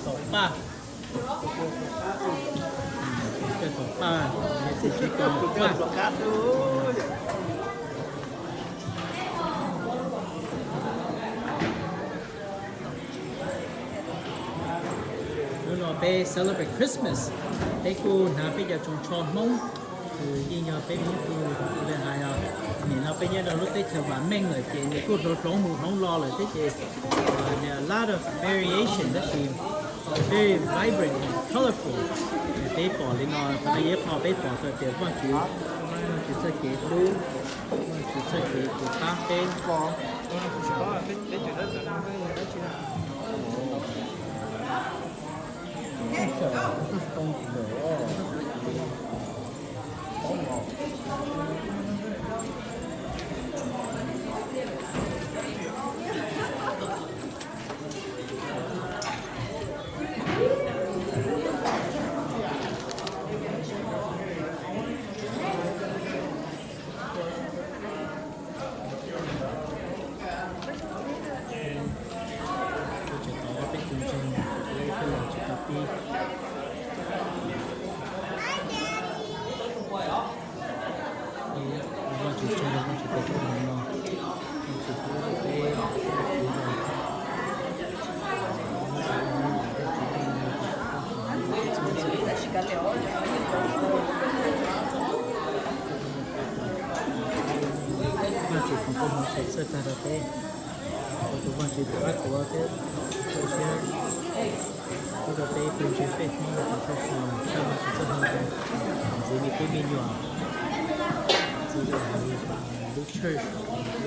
Tom paj, tom paj, tom paj. Hnub no peb celebrate Christmas, peb kuj hnav peb cov tsoos tsho Hmoob, kws yeej yog peb Hmoob tug le hais os. Nim no peb nyob rau lub teb chaws vam meej lawm ces nws kuj hloov hloov mus hloov los lawm thiab ces a lot of variation tab sis very vibrant and colorful. Peb pom li no qhov no yog qhov peb pom tau tias Vaajtswv, Vaajtswv txoj kev hlub, Vaajtswv txoj kev tus pab peb. Peb tseem tau ob peb tug ntseeg, peb los tsis tau pib. Vajtswv tsaug, Vajtswv pub tau hnub no, Vajtswv pub peb, Vajtswv foom koob hmoov txhawb tag rau peb, ua rau Vajtswv tus qab tuav thiab rau siab, pub rau peb tus ntseeg peb Hmoob los tau tshaj Vajtswv txoj hmoo zoo, ntxiv me tub me nyuam, ntxiv lub church,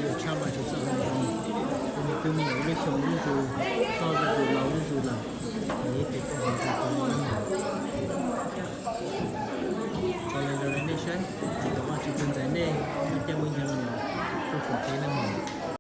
yuav tshaj Vajtswv txoj hmoo zoo, tus me tub me nyuam lub xyoo lub ntsus, txog lub ntsus laus lub ntsus lawm, yeej peb koob hmoov rau peb Hmoob. Calendar Nation, thov Vajtswv tus ntxhais nej, nej coj mus nyob los, kuj foom peb nawb mog.